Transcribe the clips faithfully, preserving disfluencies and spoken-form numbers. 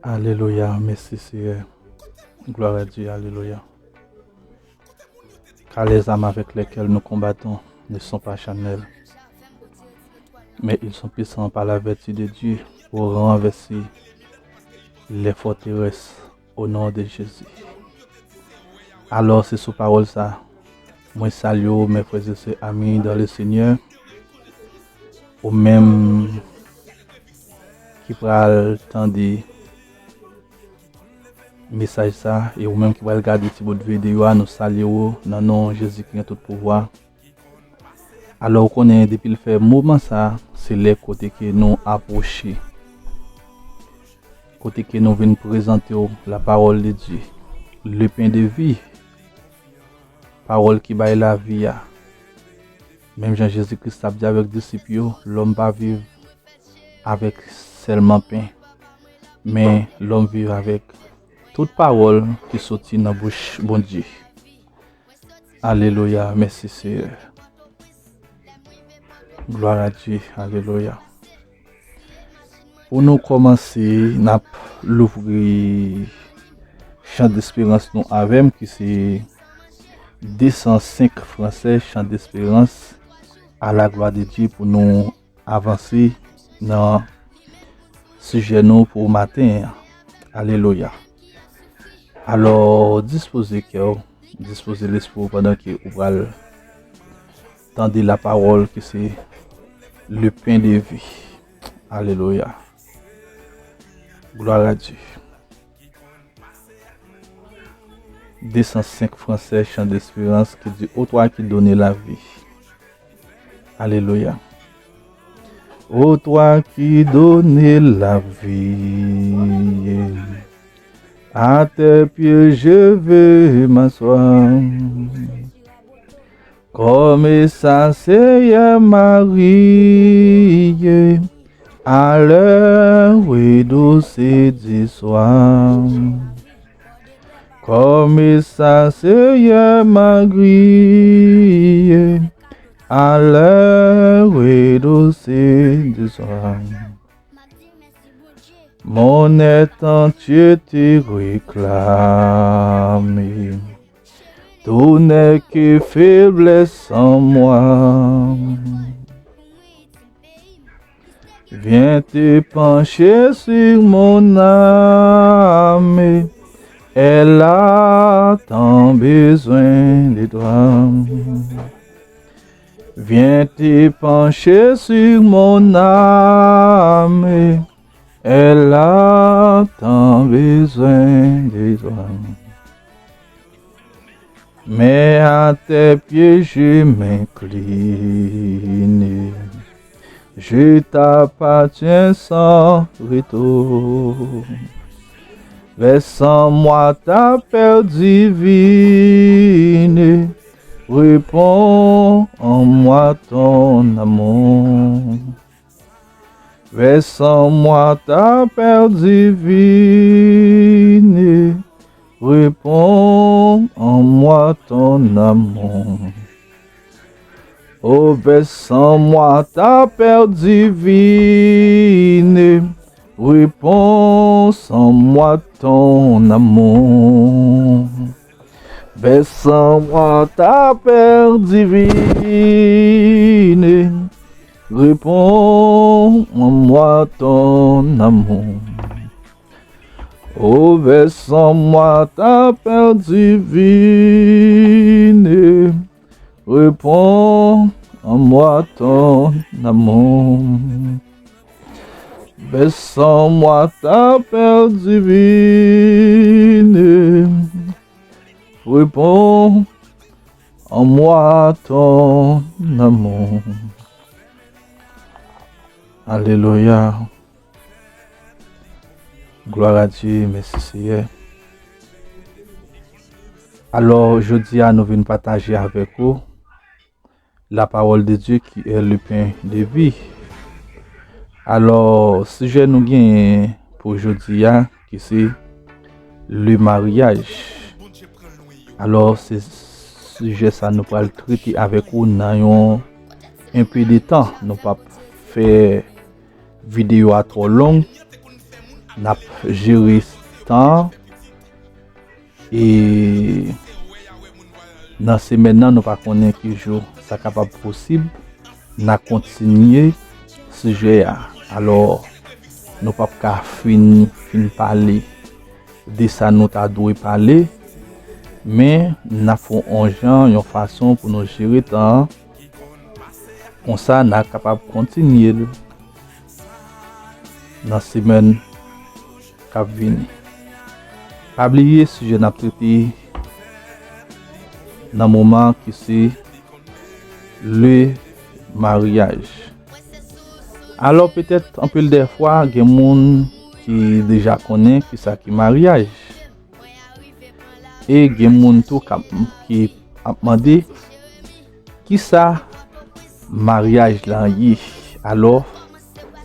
Alelouya, mèsi Seyè. Gloire à Dieu, alelouya. Car les armes avec lesquelles nous combattons ne sont pas charnelles, mais ils sont puissants par la vertu de Dieu pour renverser les forteresses au nom de Jésus. Alò, se sou pawòl sa, mwen salye w, mes frères et sœurs, amis dans le Seigneur. Ou menm ki pral tande mesaj sa, e ou menm ki pral gade ti bout videyo a, nou salye w nan non Jezi ki gen tout pouvwa. Alò, ou konnen, depi l fè moman sa, se lè kote ke nou apwoche, kote ke nou vin prezante w la parole de Dieu, le pain de vie, pawòl ki bay lavi a. Menm jan Jezi Kris t ap di avèk disip yo, lòm pa viv avèk sèlman pen, men lòm viv avèk tout pawòl ki soti nan bouch Bondye. Alelouya, mèsi Seyè. Gloire à Dieu, alelouya. Pou nou kòmanse, n ap louvri Chant d'Espérance nou avè m, ki se de san senk fransè, Chant d'Espérance, à la gloire de Dieu, pou nou avanse nan sijè nou pou maten an. Alelouya. Alò, dispoze kè w, dispoze lespri w pandan ke ou pral tande la parole ki se le pain de vie. Alelouya. Gloire à Dieu. De san senk fransè, Chant d'Espérance, ki di, Ô toi qui donnes la vie. Alelouya. Ô toi qui donnes la vie, à tes pieds je veux m'asseoir. Comme ça, Seigneur, m'arrive à l'heure douce du soir. Comme ça, Seigneur, m'arrive à l'heure douce du soir. Mon être entier te réclame. Tout n'est que faiblesse en moi. Viens te pencher sur mon âme, elle a tant besoin de toi. Viens te pencher sur mon âme, elle a tant besoin de toi. Mais à tes pieds je m'incline. Je t'appartiens sans retour. Verse en moi ta paix divine. Réponds en moi ton amour. Verse en moi ta paix divine, réponds en moi ton amour. Oh, verse en moi ta paix divine, réponds en moi ton amour. Verse en moi ta paix divine, réponds en moi ton amour. Oh, verse en moi ta paix divine, réponds en moi ton amour. Verse en moi ta paix divine, réponds en moi ton amour. Alelouya. Gloire à Dieu, mèsi Seyè. Alò, jodi a nou vin pataje avèk ou la parole de Dieu qui est le pain de vie. Alò, sijè nou genyen pou jodi a, ki se le mariage. Alò, se sijè sa nou pral trete avèk ou nan yon enpe de tan. Nou p ap fè videyo a twò long. n ap jere tan an. E nan semèn nan, nou pa konnen ki jou sa kapab posib. N a kontinye sijè a. Alò, nou p ap ka fin, fin pale de sa nou ta dwe pale, men n a fè yon jan, yon fason pou nou jere tan an. Konsa, n a kapab kontinye l nan semèn k ap vini. Pa bliye sijè n ap trete nan moman ki se le maryaj. Alò, petèt, anpil dè fwa, gen moun ki deja konnen kisa ki maryaj. E gen moun tou k ap, ki ap mande, kisa maryaj lan ye? Alò,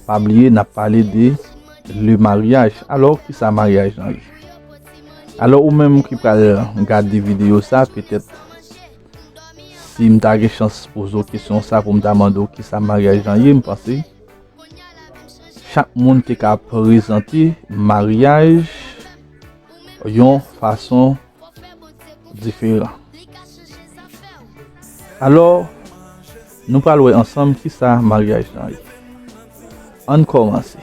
pa bliye, n ap pale de le maryaj. Alò, kisa maryaj lan ye? Alò, ou menm ki pral gade videyo sa, petèt, si m ta gen chans poze w kesyon sa pou m ta mande w kisa maryaj lan ye, m panse chak moun te ka prezante maryaj yon fason diferan. Alò, nou pral wè ansanm kisa maryaj lan ye. Ann kòmanse.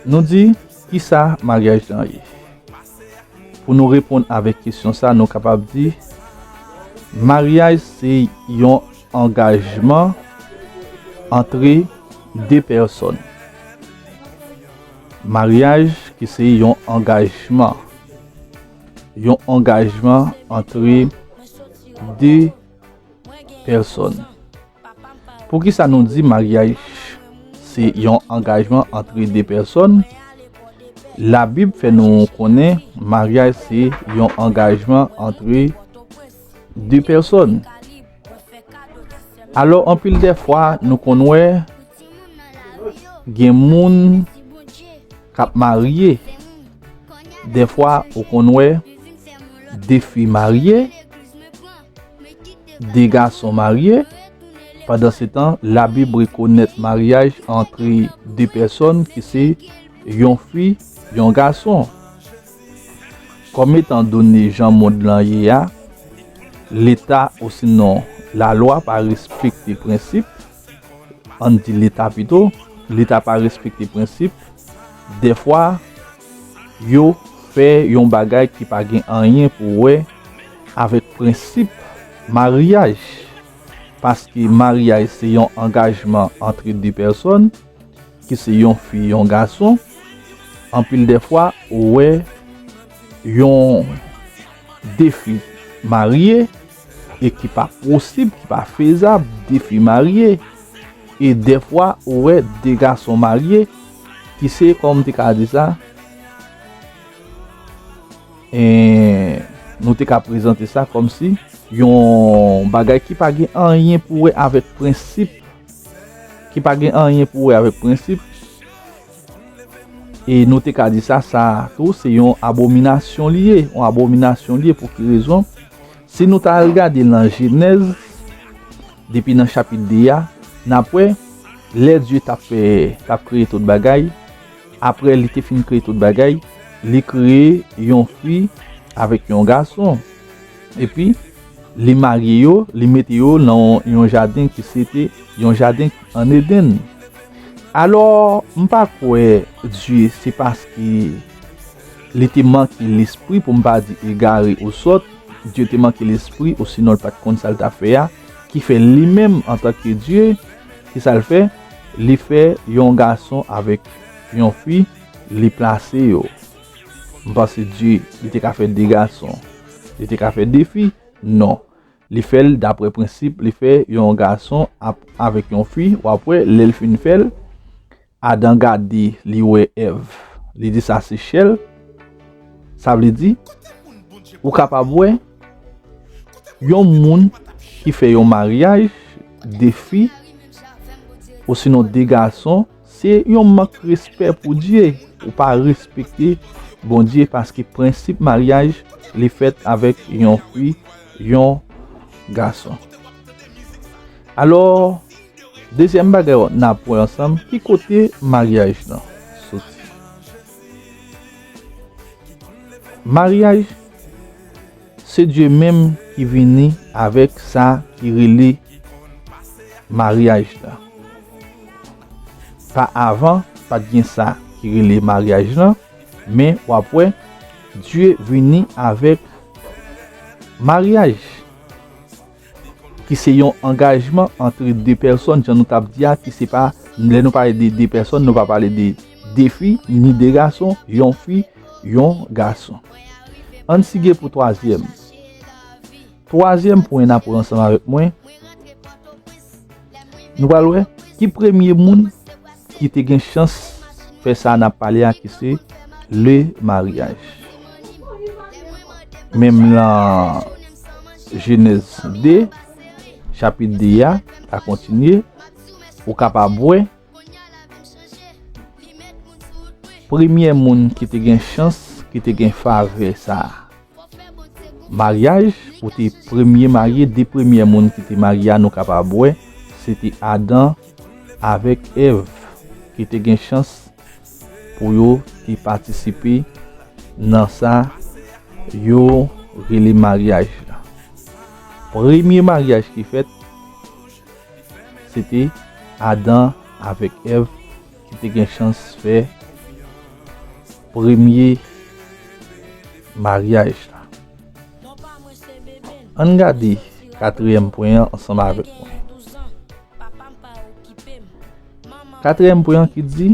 Nou di, kisa maryaj lan ye? Pou nou reponn avèk kesyon sa, nou kapab di, maryaj se yon angajman antre de pèsòn. Maryaj ki se yon angajman. Yon angajman antre de pèsòn. Poukisa nou di maryaj se yon angajman antre de pèsòn? Labib fè nou konnen maryaj se yon angajman antre de pèsòn. Alò, anpil dè fwa, nou konn wè gen moun k ap marye. Dèfwa, ou konn wè de fi marye, de gason marye. Pandansetan, Labib rekonèt maryaj antre de pèsòn ki se yon fi, yon gason. Kòm etan done jan mond lan ye a, Leta osinon lalwa pa respekte prensip, ann di Leta pito, Leta pa respekte prensip. Dèfwa, yo fè yon bagay ki pa gen anyen pou wè avèk prensip maryaj. Paske maryaj se yon angajman antre de pèsòn, ki se yon fi, yon gason. Anpil dèfwa, ou wè yon de fi marye e ki pa posib, ki pa fezab, de fi marye. E dèfwa, ou wè de gason marye, ki se, kòman m te ka di sa, e nou te ka prezante sa kòmsi yon bagay ki pa gen anyen pou wè avèk prensip, ki pa gen anyen pou wè avèk prensip. E nou te ka di sa, sa tou se yon abominasyon li ye, yon abominasyon li ye. Pou ki rezon? Si nou ta al gade nan Jenèz, depi nan chapit de a, n ap wè, lè Dye t ap fè, t ap kreye tout bagay, apre li te fin kreye tout bagay, li kreye yon fi avèk yon gason. Epi, li marye yo, li mete yo nan yon jaden ki se te yon jaden ann Edenn. Alò, m pa kwè Dye se paske li te manke lespri, pou m pa di egare ou sòt, Dye te manke lespri, osinon l pa t konn sa l t ap fè a, ki fè li menm, antanke Dye, ki sa l fè? Li fè yon gason avèk yon fi, li plase yo. M panse Dye, li te ka fè de gason, li te ka fè de fi? Non. Li fè l daprè prensip, li fè yon gason ap, avèk yon fi, w ap wè, lè l fin fè l, Adan gade, li wè Èv. Li di sa se chè l. Sa vle di, ou kapab wè, yon moun ki fè yon maryaj, de fi, osinon de gason, se yon mank respè pou Dye. Ou pa respekte Bondye paske prensip maryaj, li fèt avèk yon fi, yon gason. Alò, dezyèm bagay n ap wè ansanm, ki kote maryaj lan soti? Maryaj, se Dye menm ki vini avèk sa ki rele maryaj la. Pa avan, pa t gen sa ki rele maryaj la, men w ap wè, Dye vini avèk maryaj, ki se yon angajman antre de pèsòn, jan nou t ap di a, ki se pa, lè nou pale de de pèsòn, nou pa pale de de fi, ni de gason, yon fi, yon gason. Ann sige pou twazyèm. Twazyèm pwen n ap wè ansanm avèk mwen. Nou pral wè ki premye moun ki te gen chans fè sa n ap pale a, ki se le maryaj. Menm lan Jenèz de, chapit de a, a kontinye, ou kapab wè premye moun ki te gen chans, ki te gen favè sa a. Maryaj, pou te premye marye, de premye moun ki te marye a, nou kapab wè, se te Adan avèk Èv, ki te gen chans pou yo te patisipe nan sa yo rele maryaj la. Premye maryaj ki fèt, se te Adan avèk Èv ki te gen chans fè premye maryaj la. Ann gade katriyèm pwen an ansanm avèk mwen. Katriyèm pwen an ki di,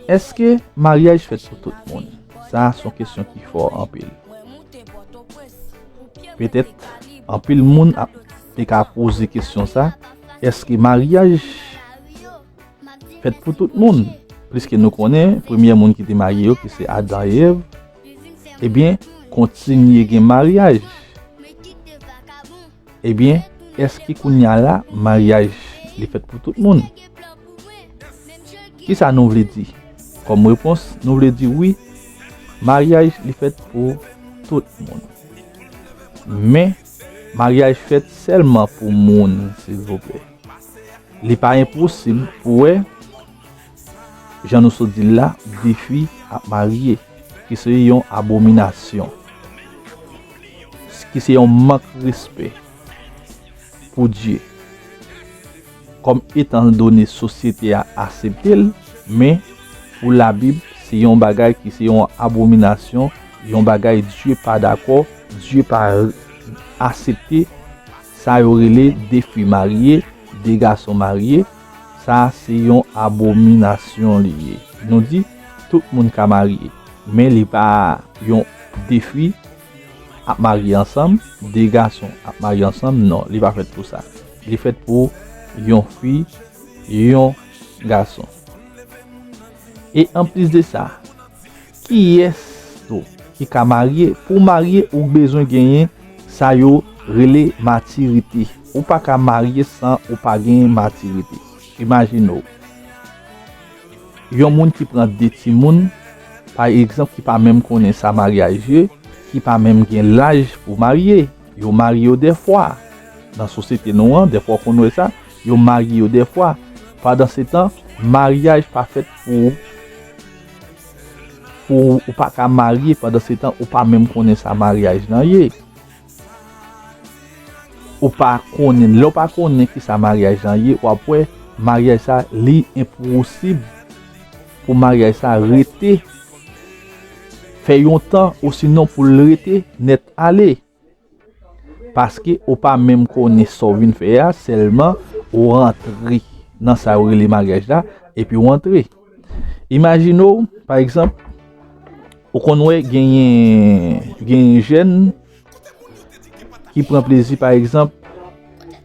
èske maryaj fèt pou tout moun? Sa a se yon kesyon ki fò anpil. Petèt, anpil moun ap te ka poze kesyon sa, èske maryaj fèt pou tout moun? Pliske nou konnen, premye moun ki te marye yo, ki se Adan e Èv, ebyen, kontinye gen maryaj. Ebyen, èske kounye a la, maryaj li fèt pou tout moun? Kisa nou vle di? Kòm repons, nou vle di wi, maryaj li fèt pou tout moun. Men, maryaj fèt sèlman pou moun, silvouplè. Li pa enposib pou wè, jan nou sot di l la, de fi ap marye, ki se yon abominasyon, ki se yon mank respè pou Dye. Kòm etan done sosyete a asepte l, men pou Labib, se yon bagay ki se yon abominasyon, yon bagay Dye pa dakò, Dye pa asepte sa yo rele de fi marye, de gason marye, sa se yon abominasyon li ye. Nou di, tout moun ka marye, men li pa yon de fi ap marye ansanm, de gason ap marye ansanm, non, li pa fèt pou sa. Li fèt pou yon fi, yon gason. E anplis de sa, kiyès tou ki ka marye? Pou w marye, ou bezwen genyen sa yo rele matirite. Ou pa ka marye san ou pa gen matirite. Imajine w, yon moun ki pran de timoun, pa egzanp, ki pa menm konnen sa maryaj ye, ki pa menm gen laj pou marye. Yo marye yo dèfwa. Nan sosyete nou an, dèfwa w konn wè sa, yo marye yo dèfwa. Pandansetan, maryaj pa fèt pou ou. Pou ou pa ka marye, pandansetan, ou pa menm konnen sa maryaj lan ye. Ou pa konnen, lè w pa konnen kisa maryaj lan ye, w ap wè maryaj sa, li enposib pou maryaj sa rete, fè yon tan, osinon pou l rete nèt ale. Paske ou pa menm konnen sa w vin fè a, sèlman ou rantre nan sa yo rele maryaj la, epi w antre. Imajine w, pa egzanp, ou konn wè genyen, genyen jèn ki pran plezi, pa egzanp,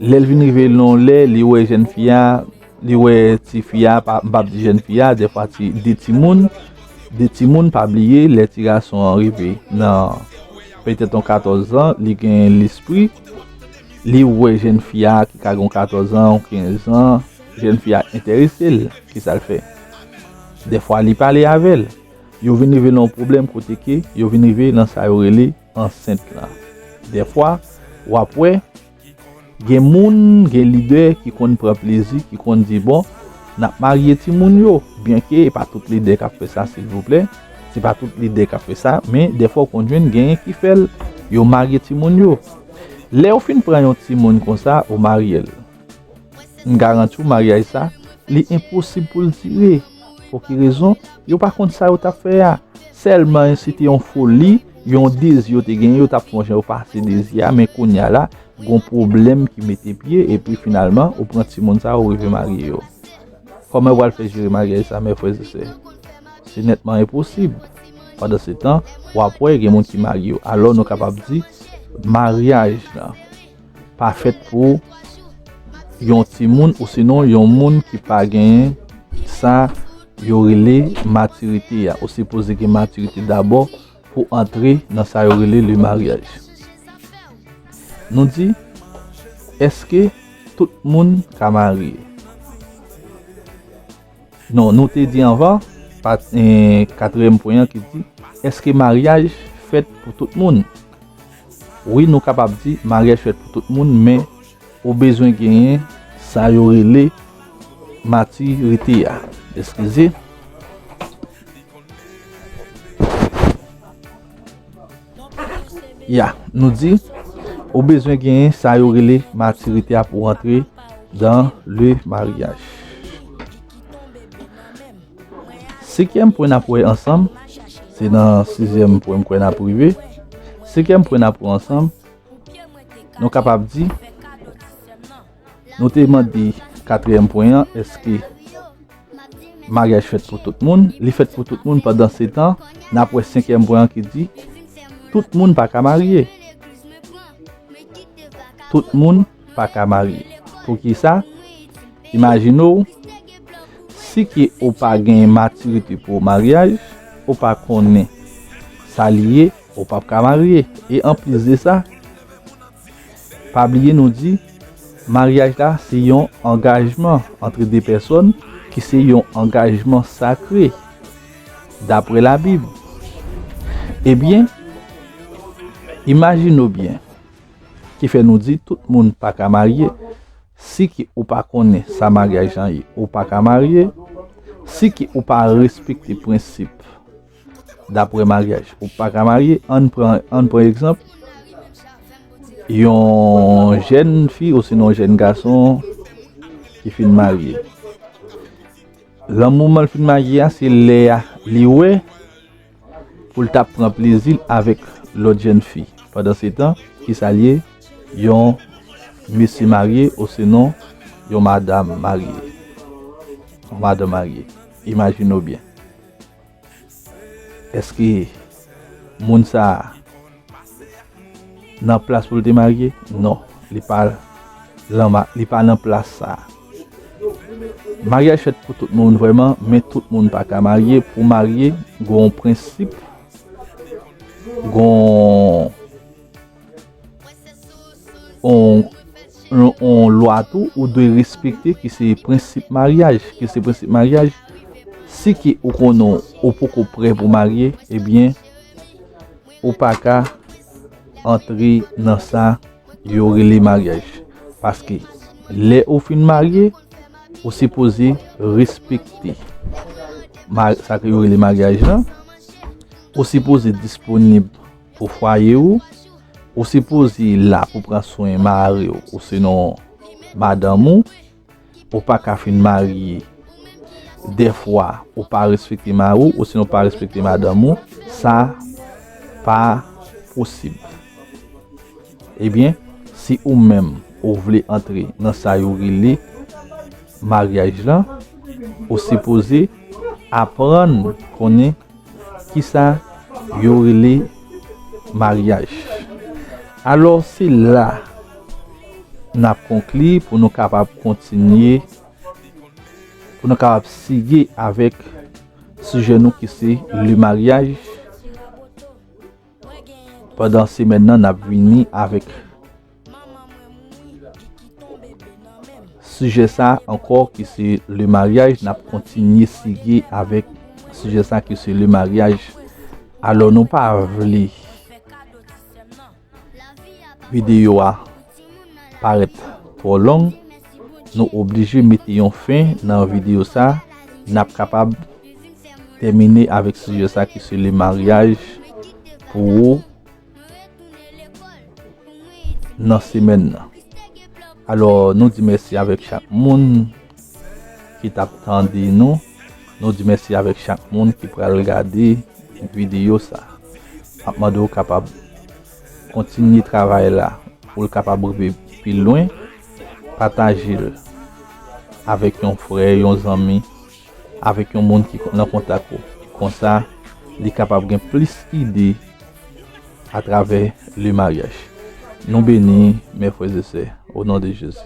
lè l vin rive nan yon lè, li wè jèn fi a, li wè ti fi a, pa, m p ap di jèn fi a, dèfwa ti, de timoun, de timoun, pa bliye, lè ti gason an rive nan petèt yon katòz zan, li gen lespri, li wè jèn fi a ki ka gen yon katòz zan, yon kenz zan, jèn fi a enterese l, kisa l fè? Dèfwa li pale avè l. Yo vin rive nan yon pwoblèm kote ke yo vin rive nan sa yo rele ansent lan. Dèfwa, w ap wè, gen moun, gen lidè ki konn pran plezi, ki konn di, bon, n ap marye timoun yo. Byenke e pa tout lidè k ap fè sa, silvouplè. Se pa tout lidè k ap fè sa, men dèfwa w konn jwenn genyen ki fè l, yo marye timoun yo. Lè w fin pran yon timoun konsa, ou marye l. M garanti w maryaj sa, li enposib pou l dire. Pou ki rezon? Yo pa konn sa yo t ap fè a. Sèlman si te yon foli, yon dezi yo te genyen, yo t ap fè yon jan yo pase dezi a, men kounye a la, gon pwoblèm ki mete pye, epi finalman, ou pran timoun sa, ou rive marye yo. Kòman yo pral fè jere maryaj sa, mè frè e sè? Se nètman enposib. Pandansetan, w ap wè gen moun ki marye yo. Alò, nou kapab di, maryaj la pa fèt pou yon timoun osinon yon moun ki pa genyen sa yo rele matirite a. Ou sipoze gen matirite dabò pou antre nan sa yo rele le maryaj. Nou di, èske tout moun ka marye? Non, nou te di anvan, pa, eh, katriyèm pwen an ki di, èske maryaj fèt pou tout moun? Wi, nou kapab di maryaj fèt pou tout moun, men ou bezwen genyen sa yo rele matirite a. Eskize. Ya, nou di, ou bezwen genyen sa yo rele matirite a pou antre dans le mariage. Senkyèm pwen n ap wè ansanm, se nan sizyèm pwen m kwè n ap rive. Senkyèm pwen n ap wè ansanm, nou kapab di, nou te mande katriyèm pwen an, èske maryaj fèt pou tout moun? Li fèt pou tout moun, pandansetan, n ap wè senkyèm pwen an ki di, tout moun pa ka marye. Tout moun pa ka marye. Poukisa? Imajine w, si ke ou pa gen matirite pou maryaj, ou pa konnen sa li ye, ou p ap ka marye. E anplis de sa, pa bliye nou di, maryaj la se yon angajman antre de pèsòn ki se yon angajman sakre, daprè Labib. Ebyen, imajine w byen, ki fè nou di tout moun pa ka marye. Si ke ou pa konnen sa maryaj lan ye, ou pa ka marye. Si ke ou pa respekte prensip daprè maryaj, ou pa ka marye. Ann pran, ann pran egzanp, yon jèn fi osinon yon jèn gason ki fin marye. Lan moman l fin marye a, se lè a li wè pou l t ap pran plezi l avèk lòt jèn fi. Pandansetan, kisa l ye? Yon mesye marye osinon yon madanm marye. Yon madanm marye. Imajine w byen. Èske moun sa a nan plas pou l te marye? Non, li pa lan ma-, li pa nan plas sa a. Maryaj fèt pou tout moun vrèman, men tout moun pa ka marye. Pou marye, gon prensip, gon, on, on, on lwa tou ou dwe respekte ki se prensip maryaj, ki se prensip maryaj. Si ke ou konnen ou poko prè pou marye, ebyen, ou pa ka antre nan sa yo rele maryaj. Paske lè ou fin marye, ou sipoze respekte ma-, sa ke yo rele maryaj lan. Ou sipoze disponib pou fwaye ou. Ou sipoze la pou pran swen mari w, osinon madanm ou. Ou pa ka fin marye, dèfwa ou pa respekte mari w, osinon ou pa respekte madanm ou, sa pa posib. Ebyen, si ou menm ou vle antre nan sa yo rele maryaj lan, ou sipoze aprann konnen kisa yo rele maryaj. Alò, se la n ap konkli pou nou kapab kontinye, pou nou kapab sige avèk sijè nou ki se le maryaj. Pandan semèn nan, n ap vini avèk sijè sa ankò ki se le maryaj. N ap kontinye sige avèk sijè sa ki se le maryaj. Alò, nou pa vle videyo a parèt twò long, nou oblije mete yon fen nan videyo sa. N ap kapab tèmine avèk sijè sa ki se le maryaj pou ou nan semèn nan. Alò, nou di mèsi avèk chak moun ki t ap tande nou. Nou di mèsi avèk chak moun ki pral gade videyo sa. M ap mande w kapab kontinye travay la pou l kapab rive pi lwen. Pataje l avèk yon frè, yon zanmi, avèk yon moun ki nan kontak ou. Konsa, li kapab gen plis ide atravè le maryaj. Nou beni, mes frères et sœurs, au nom de Jésus.